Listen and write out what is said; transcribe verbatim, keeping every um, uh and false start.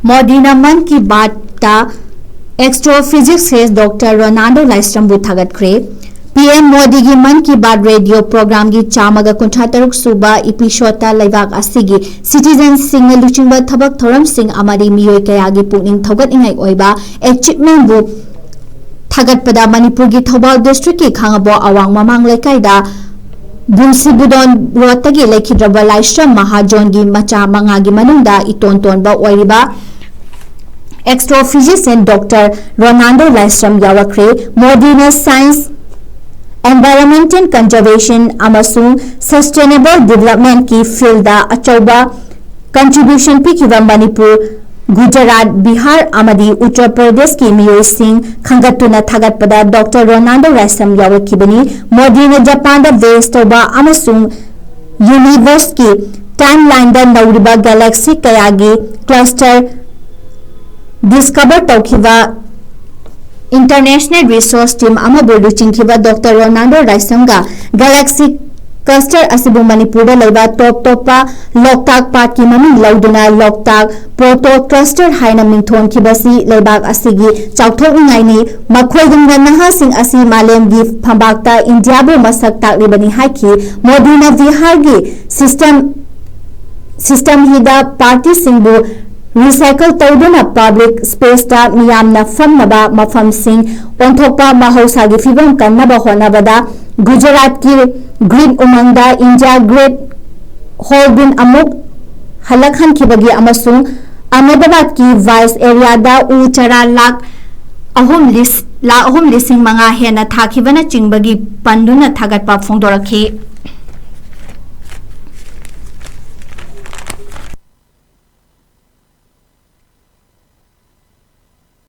ꯃꯣꯗꯤꯅ Mann Ki ꯕꯥꯠꯇ ꯑꯦꯁꯇ꯭ꯔꯣꯐꯤꯖꯤꯁꯤꯁ doctor Ronaldo ꯂꯥꯏꯁ꯭ꯔꯝꯕꯨ ꯊꯥꯒꯠꯈ꯭ꯔꯦ꯫ P M ꯃꯣꯗꯤꯒꯤ Mann Ki Baat radio ꯄ꯭ꯔꯣꯒ꯭ꯔꯥꯝꯒꯤ ꯆꯥꯝꯃꯒ ꯀꯨꯟꯊ꯭ꯔꯥ ꯇꯔꯨꯛ ꯁꯨꯕ ꯏꯄꯤꯁꯣꯗꯇ ꯂꯩꯕꯥꯛ ꯑꯁꯤꯒꯤ ꯁꯤꯇꯤꯖꯟꯁꯤꯡꯅ ꯂꯨꯆꯤꯡꯕ ꯊꯕꯛ ꯊꯧꯔꯝꯁꯤꯡ ꯑꯃꯗꯤ ꯃꯤꯑꯣꯏ ꯀꯌꯥꯒꯤ ꯄꯨꯛꯅꯤꯡ ꯊꯧꯒꯠꯅꯤꯡꯉꯥꯏ ꯑꯣꯏꯕ ꯑꯦꯆꯤꯞꯃꯦꯟꯕꯨ ꯊꯥꯒꯠꯄꯗ ꯃꯅꯤꯄꯨꯔꯒꯤ ꯊꯧꯕꯥꯜ ꯗꯤꯁꯇ꯭ꯔꯤꯛꯀꯤ ꯈꯥꯉꯕꯣꯛ ꯑꯋꯥꯡ ꯃꯃꯥꯡ ꯂꯩꯀꯥꯏꯗ ꯕꯨꯝꯁꯤꯕꯨꯗꯣꯟ ꯔꯣꯗꯇꯒꯤ ꯂꯩꯈꯤꯗ꯭ꯔꯕ ꯂꯥꯏꯁ꯭ꯔꯝ ꯃꯍꯥꯖꯣꯟꯒꯤ ꯃꯆꯥ ꯃꯉꯥꯒꯤ ꯃꯅꯨꯡꯗ ꯏꯇꯣꯟ ꯇꯣꯟꯕ ꯑꯣꯏꯔꯤꯕ ꯑꯦꯁꯇ꯭ꯔꯣꯐꯤꯖꯤꯁꯤꯌꯟ ꯗꯣꯛꯇꯔ ꯔꯣꯅꯥꯜꯗꯣ ꯂꯥꯏꯁ꯭ꯔꯝ ꯌꯥꯎꯔꯛꯈ꯭ꯔꯦ꯫ ꯃꯣꯗꯤꯅ ꯁꯥꯏꯟꯁ, environmental conservation ꯑꯃꯁꯨꯡ sustainable developmentꯀꯤ field ꯑꯆꯧꯕ contribution ꯄꯤꯈꯤꯕ ꯃꯅꯤꯄꯨꯔ, ꯒꯨꯖꯔꯥꯠ, ꯕꯤꯍꯥꯔ ꯑꯃꯗꯤ ꯎꯠꯇꯔ ꯄ꯭ꯔꯗꯦꯁꯀꯤ ꯃꯤꯑꯣꯏꯁꯤꯡ ꯈꯟꯒꯠꯇꯨꯅ ꯊꯥꯒꯠꯄꯗ ꯗꯣꯛꯇꯔ ꯔꯣꯅꯥꯜꯗꯣ ꯂꯥꯏꯁ꯭ꯔꯝ ꯌꯥꯎꯔꯛꯈꯤꯕꯅꯤ꯫ ꯃꯣꯗꯤꯅ ꯖꯄꯥꯟꯗ base ꯇꯧꯕ ꯑꯃꯁꯨꯡ ꯌꯨꯅꯤꯚꯔꯁꯀꯤ timelineꯗ ꯅꯧꯔꯤꯕ galaxy ꯀꯌꯥꯒꯤ cluster discover ꯇꯧꯈꯤꯕ international research team ꯑꯃꯕꯨ ꯂꯨꯆꯤꯡꯈꯤꯕ ꯗꯣꯛꯇꯔ ꯔꯣꯅꯥꯜꯗꯣ ꯂꯥꯏꯁ꯭ꯔꯝꯒ galaxy cluster ꯑꯁꯤꯕꯨ ꯃꯅꯤꯄꯨꯔꯗ ꯂꯩꯕ ꯇꯣꯞ ꯇꯣꯞꯄ ꯂꯣꯛꯇꯥꯛ ꯄꯥꯠꯀꯤ ꯃꯃꯤꯡ ꯂꯧꯗꯨꯅ ꯂꯣꯛꯇꯥꯛ proto cluster ꯍꯥꯏꯅ ꯃꯤꯡꯊꯣꯟꯈꯤꯕꯁꯤ ꯂꯩꯕꯥꯛ ꯑꯁꯤꯒꯤ ꯆꯥꯎꯊꯣꯛꯅꯤꯡꯉꯥꯏꯅꯤ꯫ ꯃꯈꯣꯏꯒꯨꯝꯅ ꯅꯍꯥꯁꯤꯡ ꯑꯁꯤ ꯃꯥꯂꯦꯝꯒꯤ ꯐꯝꯕꯥꯛꯇ ꯏꯟꯗꯤꯌꯥꯕꯨ ꯃꯁꯛ ꯇꯥꯛꯂꯤꯕꯅꯤ ꯍꯥꯏꯈꯤ꯫ ꯃꯣꯗꯤꯅ ꯕꯤꯍꯥꯔꯒꯤ system system ꯍꯤꯗ partyꯁꯤꯡꯕꯨ recycle ꯇꯧꯗꯨꯅ public spaceꯇ ꯃꯤꯌꯥꯝꯅ ꯐꯝꯅꯕ ꯃꯐꯝꯁꯤꯡ ꯑꯣꯟꯊꯣꯛꯄ ꯃꯍꯧꯁꯥꯒꯤ ꯐꯤꯕꯝ ꯀꯟꯅꯕ ꯍꯣꯠꯅꯕꯗ ꯒꯨꯖꯔꯥꯠꯀꯤ green ꯎꯃꯪꯗ India Great Hornbill ꯑꯃꯨꯛ ꯍꯜꯂꯛꯍꯟꯈꯤꯕꯒꯤ ꯑꯃꯁꯨꯡ ꯑꯍꯃꯗꯥꯕꯥꯗꯀꯤ vast areaꯗ ꯎ ꯆꯥꯔꯥ ꯂꯥꯈ ꯑꯍꯨꯝ ꯂꯤꯁ-, ꯂꯥꯈ ꯑꯍꯨꯝ ꯂꯤꯁꯤꯡ ꯃꯉꯥ ꯍꯦꯟꯅ ꯊꯥꯈꯤꯕꯅꯆꯤꯡꯕꯒꯤ ꯄꯟꯗꯨꯅ ꯊꯥꯒꯠꯄ ꯐꯣꯡꯗꯣꯔꯛꯈꯤ꯫